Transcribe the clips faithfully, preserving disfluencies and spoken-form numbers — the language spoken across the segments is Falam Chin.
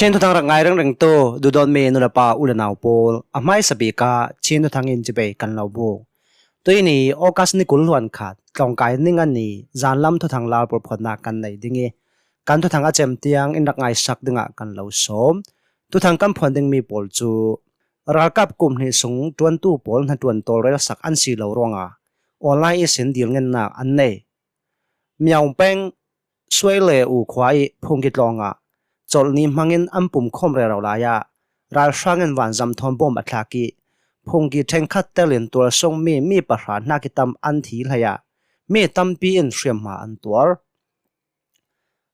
Chin thuthang rak ngai ringringtu duhdawtmi nu le pa u le nau pawl, a hmaisa bik ah Chin thuthang in cibai kan lo buk. Tuini August ni kul hluan khat, tlawngkai ning a ni, zanlam thuthang Lalpawl phuannak kan nei ding ih, kan thuthang a cem tiang in rak ngaisak dingah kan lo sawm. Thuthang kan phuan dingmi pawl cu ralkap kum hnih sung ṭuantu pawl hnaṭuan tawlrelsak an si lo ruangah online ihsin dilngennak an nei. Myaung peng Suaile U khua ih phungki tlawngah colhni hmangin an pumkhawm rero lai ah ralhrang in vanzam thawn bawm a thlak ih phungki ṭhenkhat telin tualsungmi mi pahra hnak ih tam an thi hlei ah mi tampi in hriamhma an tuar.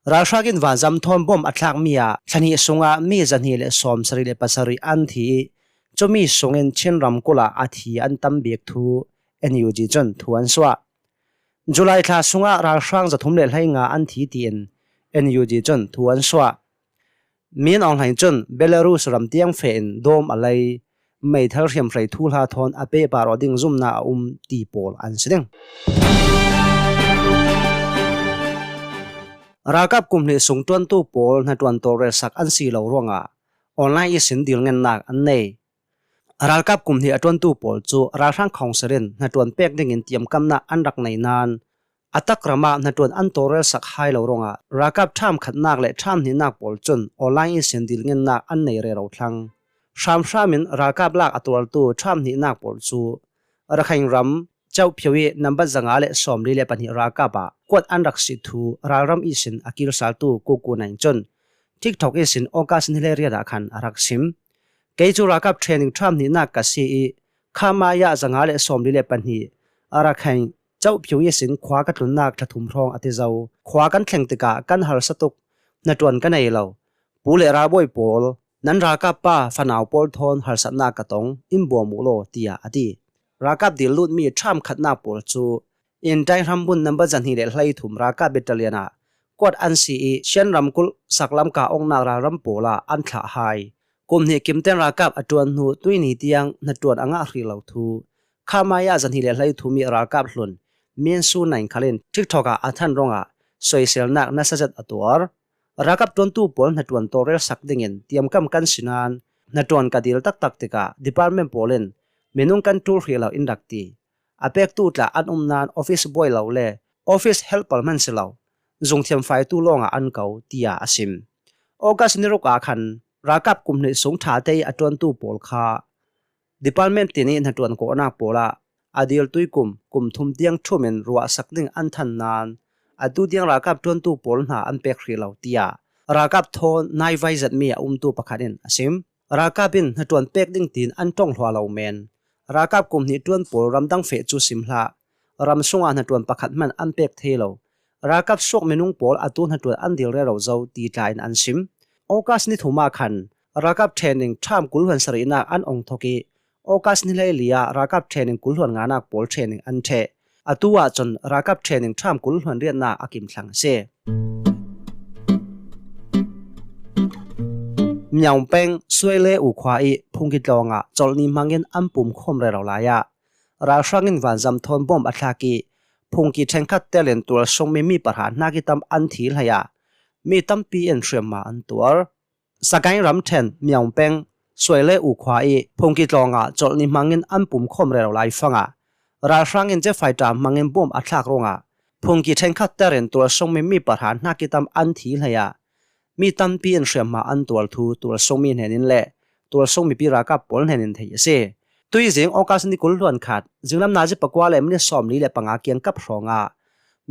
Ralhrang in vanzam thawn bawm a thlakmi ah thla hnih sungah mi zahnih le sawmsarih le pasarih an thi ih cumi sungin Chin ramkulh ah a thi an tam bik thu N U G cun thu an suah. July thla sungah ralhrang zathum le hleinga an thi tiin N U G cun thu an suah. Min Aung Hlaing cun Belarus ram tiang feh in dawm a lei, meithal hriamhrei thuhla thawn a pehpar aw ding zumnak a um ti pawl an si ding. Ralkap kum hnih sung ṭuantu pawl hnaṭuan tawlrelsak an si lo ruangah online ihsin dilngennak an nei. Ralkap kum hnih a ṭuantu pawl cu ralhrang khawngsir in hnaṭuan pek dingin tiamkamnak an rak nei nain a tak ram ah hnaṭuan an tawlrelsak hai lo ruangah ralkap ṭham khatnak le ṭham hnihnak pawl cun online ihsin dilngennak an nei rero thlang. Hramhram in ralkap lak a tuartu ṭham hnihnak pawl cu Rakhine ram Kyaukphyu ih nambat zanga le sawmli le pahnih ralkap ah kuat an rak si thu ralram ihsin a kilsaltu Kuku Naing cun TikTok ihsin August ni hleiriat ah khan a rak sim. Kei cu ralkap training ṭham hnihnak ka si ih khamaya zanga le sawmli le pahnih Rakhine Kyaukphyu ihsin khua ka tlunnak thla thum hrawng a ti zo. Khua kan thleng tikah kan harsa tuk, hnaṭuan ka nei lo. Pu le ralbawi pawl, nan ralkap pa fanau pawl thawn harsatnak ka tong, in buam uh law, tiah a ti. Ralkap dil lutmi ṭham khatnak pawl cu Indai hrambun nambat zahnih le hleithum ralkap battalion ah kuat an si ih Shan ramkulh saklamka awknak ralram pawl ah an thlah hai. Kum hnih kimten ralkap a ṭuan hnu tuini tiang hnaṭuan a ngah hrih lo thu khamaya zahnih le hleithum ih ralkap hlun Min Su Naing khal in TikTok ah a than ruangah soiselnak nasa zet a tuar. Ralkap ṭuantu pawl hnaṭuan tawlrelsak dingin tiamkam kan si nain hnaṭuan ka dil taktak tikah department pawl in minung kan ṭul hrih lo in rak ti. A pektu tla an um nain office boy lo le office helper hman si lo, zungthiam faitu lawngah an ko, tiah a sim. August ni ruk ah khan ralkap kum hnih sung ṭha te ih a ṭuantu pawl kha department tin ih hnaṭuan kawhnak pawl ah a dil tuikum kum thum tiang ṭhum in ruahsak ding an than nain atu tiang ralkap ṭuantu pawl hna an pek hrih lo, tiah ralkap thawn naivai zetmi a umtu pakhat in a sim. Ralkap in hnaṭuan pek ding tiin an ṭong hlua lo men. Ralkap kum hnih ṭuan pawl ramdang feh cu sim hlah. Ram sungah hnaṭuan pakhat hman an pek thei lo. Ralkap suak minung pawl atu hnaṭuan an dil rero zo ti tla in an sim. August ni thum ah khan ralkap training ṭham kul hluan sarihnak an ong thok ih August ni hleili ah ralkap training kul hluan nganak pawl training an ṭheh. Atu ahcun ralkap training ṭham kul hluan riatnak a kim thlang a si. Myaung peng Suaile U khua ih phungki tlawngah colhni hmangin an pumkhawm rero lai ah ralhrang in vanzam thawn bawm a thlak ih phungki ṭhenkhat telin tualsungmi mi pahra hnak ih tam an thi hlei ah mi tampi in hriamhma an tuar. Sagaing ramṭhen Myaung peng Suaile U khua ih phungki tlawngah colhni hmangin an pumkhawm rero laifangah ralhrang in jet fighter hmangin bawm a thlak ruangah phungki ṭhenkhat terin tualsungmi mi pahra hnak ih tam an thi hlei ah mi tampi in hriamhma an tuar thu tualsungmi hnenin le tualsung mipi ralkap pawl hnenin theih a si. Tuizing August ni kul hluan khat, zinglam nazi pakua le minit sawmli le panga kiangkap hrawngah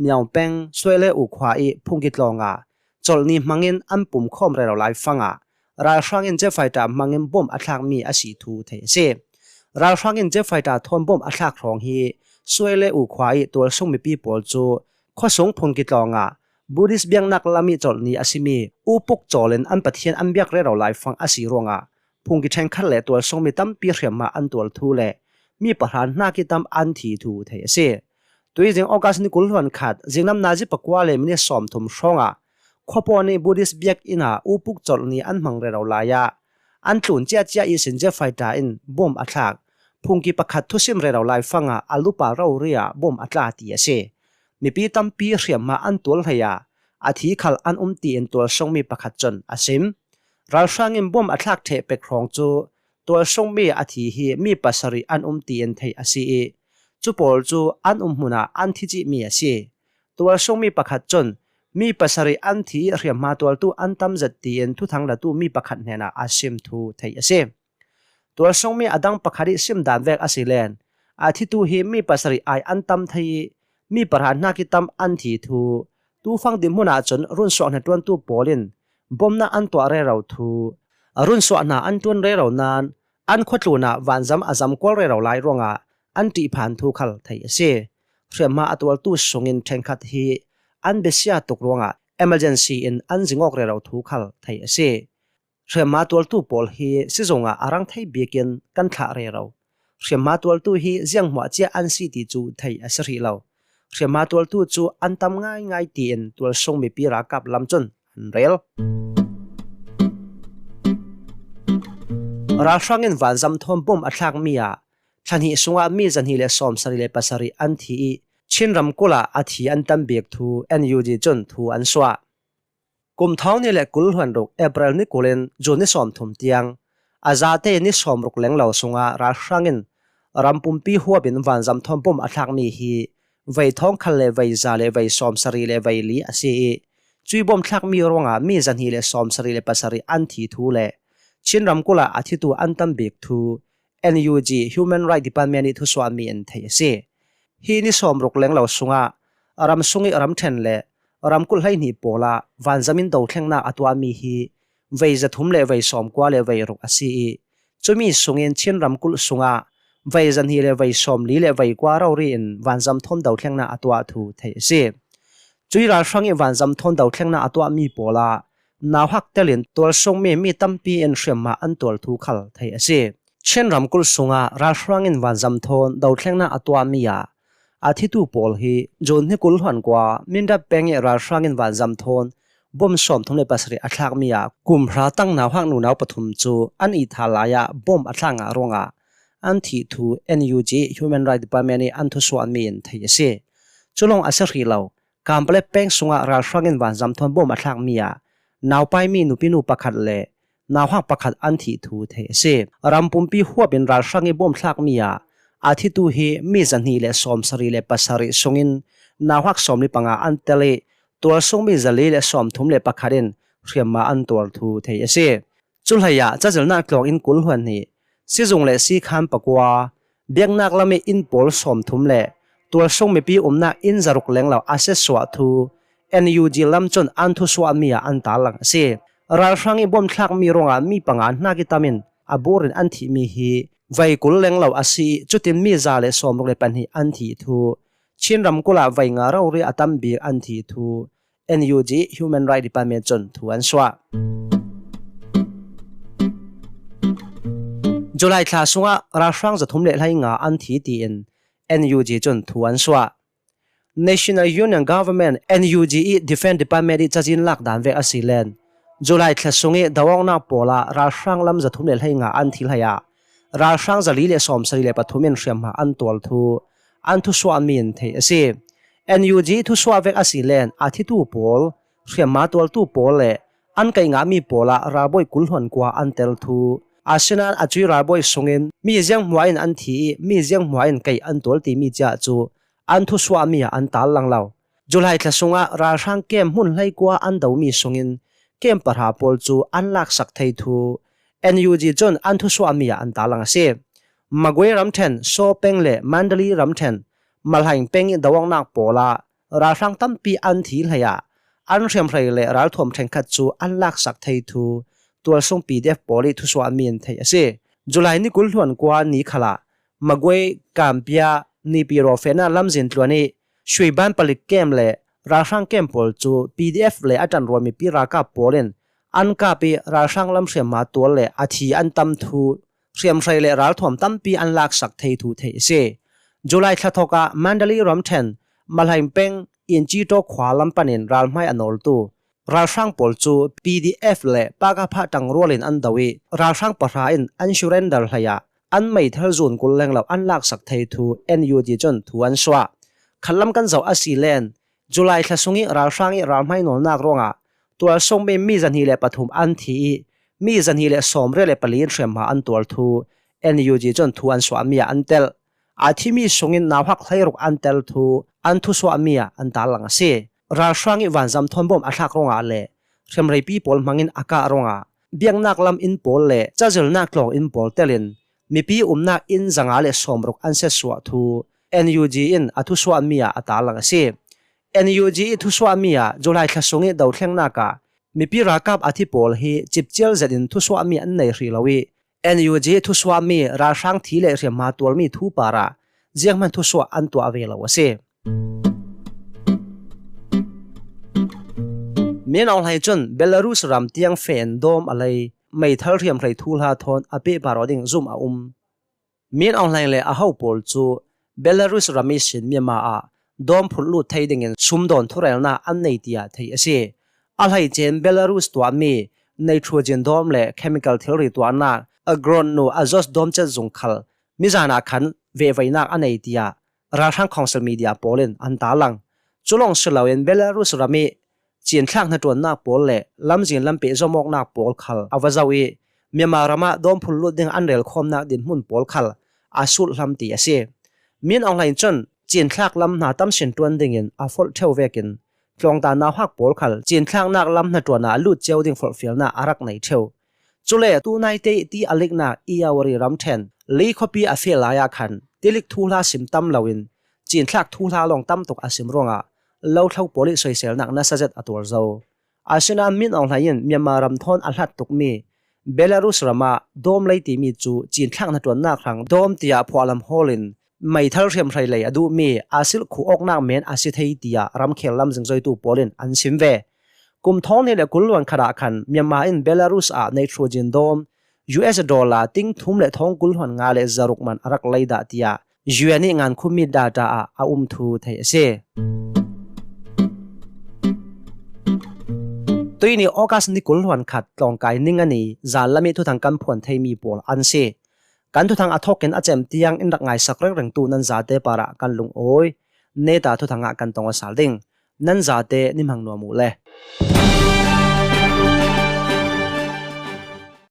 Myaung peng Suaile U khua ih phungki tlawngah colhni hmangin an pumkhawm rero laifangah ralhrang in jet fighter hmangin bawm a thlakmi a si thu theih a si. Ralhrang in jet fighter thawn bawm a thlak hrawng hi Suaile U khua ih tualsung mipi pawl cu khuasung phungki tlawngah Buddhist biaknak lam ih colhni a simi U Puk Cawl in an Pathian an biak rero laifang a si ruangah phungki ṭhenkhat le tualsungmi tampi hriamhma an tuar thu le mi pahra hnak ih tam an thi thu theih a si. Tuizing August ni kul hluan khat, zinglam nazi pakua le minit sawmthum hrawngah khuapawn ih Buddhist biakinn ah U Puk colhni an hmang rero lai ah an tlun ciahciah ihsin jet fighter in bawm a thlak. Phungki pakhat thusim rero laifangah a lupa rori ah bawm a tla ti a si. Mipi tampi hriamhma an tuar hlei ah a thi khal an um tiin tualsungmi pakhat cun a sim. Ralhrangin bom a thlak ṭheh pek hrawng cu tualsungmi a thi hi mi pasarih an um tiin theih a si i, cu pawl cu an um hmunah an thi cihmi a si. Tualsungmi pakhat cun mi pasarih an thi i hriamhma tualtu an tam zet tiin thuthang latu mi pakhat hnenah a sim thu theih a si. Tualsungmi a dang pakhat ih sim dan vek a si len, a thitu hi mi pasarih ai an tam thei i mi pahra hnak ih tam an thi thu, tufang dinhmun ahcun runsuak hnaṭuantu pawl in bomnak an tuah rero thu, runsuak hna an ṭuan rero nain an khuatlun ah vanzam a zam kual rero lai ruangah an ṭihphan thu khal theih a si. Hriamhma a tualtu sungin ṭhenkhat hi an biasia tuk ruangah emergency in an zingawk rero thu khal theih a si. Hriamhma tualtu pawl hi sizung ah a rang thei bikin kan thlah rero. Hriamhma tualtu hi zianghmuah cia an si ti cu theih a si hrih lo. Hriamhma tualtu cu an tam ngaingai tiin tualsung mipi ralkap lam cun an rel. Ralhrang in vanzam thawn bom a thlakmi ah thla hnih sungah mi zahnih le sawmsarih le pasarih an thi i Chin ramkulh ah a thi an tam bik thu N U G cun thu an suah. Kum thawng hnih le kul hluan ruk April ni kul in June ni sawmthum tiang a zate ni sawmruk lenglo sungah ralhrang in ram pumpi huap in vanzam thawn bom a thlakmi hi vei thawng khat le vei za le vei sawmsarih le vei li a si i, cui bom thlakmi ruangah mi zahnih le sawmsarih le pasarih an thi thu le Chin ramkulh ah a thitu an tam bik thu N U G Human Rights Department ih thusuahmi in theih a si. Hi ni sawmruk lenglo sungah ram sung ih ramṭhen le ramkulh hleihnih pawl ah vanzam in dothlengnak a tuahmi hi vei zathum le vei sawmkua le vei ruk a si i, cumi sungin Chin ramkulh sungah vei zahnih le vei sawmli le vei kua rori in vanzam thawn dothlengnak a tuah thu theih a si. Cui ralhrang ih vanzam thawn dothlengnak a tuahmi pawl ah nauhak telin tualsungmi mi tampi in hriamhma an tual thu khal theih a si. Chin ramkulh sungah ralhrang in vanzam thawn dothlengnak a tuahmi ah a thitu pawl hi June ni kul hluan kua Mindat peng ih ralhrang in vanzam thawn bom sawmthum le pasarih a thlakmi ah kum hra tang nauhak nunau pathum cu an ihthal lai ah bom a thlak ngah ruangah an thih thu N U G Human Rights Department ih an thusuahmi in theih a si. Cu lawng a si hrih lo, Kanpetlet peng sungah ralhrang in vanzam thawn bom a thlakmi ah naupaimi nupinu pakhat le nauhak pakhat an thih thu theih a si. Ram pumpi huap in ralhrang ih bom thlakmi ah a thitu hi mi zahnih le sawmsarih le pasarih sungin nauhak sawmli panga an tel i, tualsungmi zali le sawmthum le pakhat in hriamhma an tuar thu theih a si. Cu hleiah cazilnak tlawng inn kul hluan hnih, sizung le sikhan pakua, biaknak lam ih inn pawl sawmthum le tualsung mipi umnak inn zaruk lenglo a siatsuah thu N U G lam cun an thusuahmi ah an tarlang a si. Ralhrang ih bom thlakmi ruangah mi panga hnak ih tam in a bur in an thihmi hi vei kul lenglo a si ih, cutin mi za le sawmruk le pahnih an thih thu, Chin ramkulh ah vei nga rori a tam bik an thih thu N U G Human Rights Department cun thu an suah. July thla sungah ralhrang zathum le hleinga an thi tiin N U G cun thu an suah. National Union Government, N U G ih Defense Department ih cazin lak dan vek a si len, July thla sung ih do-awknak pawl ah ralhrang lam zathum le hleinga an thi hlei ah ralhrang zali le sawmsarih le pathum in hriamhma an tuar thu an thusuahmi in theih a si. N U G thusuah vek a si len a thitu pawl, hriamhma tuartu pawl le an kaih ngahmi pawl ah ralbawi kul hluan kua an tel thu, asinain a cui ralbawi sungin mi zianghmuah in an thi ih mi zianghmuah in kaih an tuar timi cia cu an thusuahmi ah an tarlang lo. July thla sungah ralhrang kem hmun hleikua an domi sungin kem pahra pawl cu an laksak thei thu N U G cun an thusuahmi ah an tarlang a si. Magway ramṭhen, Saw peng le Mandalay ramṭhen, Malhaing peng ih do-awknak pawl ah ralhrang tampi an thi hlei ah an hriamhrei le ralthuam ṭhenkhat cu an laksak thei thu tualsung P D F pawl ih thusuahmi in theih a si. July ni kul hluan kua ni khalah Magway, Kampia, Naypyidaw fehna lamzin tluan ih Shweban palik kem le ralhrang kem pawl cu P D F le a ṭanrual mipi ralkap pawl in an kap ih ralhrang lam hriamhma tuar le a thi an tam thu hriamhrei le ralthuam tampi an laksak thei thu theih a si. July thla thawk ah Mandalay ramṭhen, Malhaing peng, Inchito khua lam panin ralhmai a nawltu ralhrang pawl cu P D F le Pakapha ṭangrual in an do ih ralhrang pahra in an surrender hlei ah an meithal zun kul lenglo an laksak thei thu N U G cun thu an suah. Khatlam kan zoh a si len, July thla sung ih ralhrang ih ralhmai nawlnak ruangah tualsungmi mi zahnih le pathum an thi ih mi zahnih le sawmriat le pali in hriamhma an tuar thu N U G cun thu an suahmi ah an telh. A thimi sungin nauhak hleiruk an tel thu an thusuahmi ah an tarlang a si. Ralhrang ih vanzam thawn bom a thlak ruangah le hriamhreipi pawl hmangin a kah ruangah biaknak lam inn pawl le cazirnak tlawng inn pawl telin mipi umnak inn zanga le sawmruk an siatsuah thu N U G in a thusuahmi ah a tarlang a si. N U G ih thusuahmi ah July thla sungih dothlengnak ah mipi ralkap a thi pawl hi cipcial zetin thusuahmi an nei hrih lo ih N U G thusuahmi ralhrang thi le hriamhma tuarmi thu parah zianghman thusuah an tuah ve lo a si. Min Aung Hlaing cun Belarus ram tiang fen dawm a lei meithal hriamhrei thuhla thawn a pehpar aw ding zumh a um. Min Aung Hlaing le a ho pawl cu Belarus ram ihsin Myanmar ah dawm phurh lut thei dingin sumdawn thurelnak an nei tiah theih a si. A hleicen Belarus tuahmi nitrogen dawm le chemical thilri tuahnak Agrodno Azot dawmcet zung khal mizan ah khan vehveinak a nei tiah ralhrang council media pawl in an tarlang. Cu lawng si loin Belarus ram ih cinthlak hnaṭuannak pawl le lamzin lam pehzom awknak pawl khal a va zoh ih Myanmar ram ah dawm phurh lut ding an relkhawmnak dinhmun pawl khal a sulhlam ti a si. Min Aung Hlaing cun cinthlak lam hna tam sin ṭuan dingin a forh ṭheu vekin tlawngta nauhak pawl khal cinthlaknak lam hnaṭuan ah lut cio ding forhfialnak a rak nei ṭheu. Cule tunaite ih ti a liknak Irrawaddy ramṭhen Lay khuapi a feh lai ah khan tilik thuhla sim tam loin cinthlak thuhla lawng tam tuk a sim ruangah lothlo pawl ih soiselnak nasa zet a tuar zo. Asinain Min Aung Hlaing in Myanmar ram thawn a hlat tukmi Belarus ram ah dawm lei timi cu cinthlak hnaṭuannak hrang dawm tiah phuahlam hawl in meithal hriamhrei lei a duhmi a silh khuh awknak men a si thei tiah ramkhel lam zingzoitu pawl in an sim ve. Kum thawng hnih le kul hluan khat ah khan Myanmar in Belarus ah nitrogen dawm U S dollar ting thum le thawng kul hluan nga le zaruk man a rak lei dah tiah U N ih ngankhummi data ah a um thu theih a si. Tuihni August ni kul hluan khat tlawngkai ning a ni zan lam ih thuthang kan phuan theimi pawl an si. Kan thuthang a thawkin a cem tiang in rak ngaisak ringringtu nan zate parah kan lungawi. Neta thuthang ah kan tong aw sal ding. Nan zate ni hmang nuam uh le.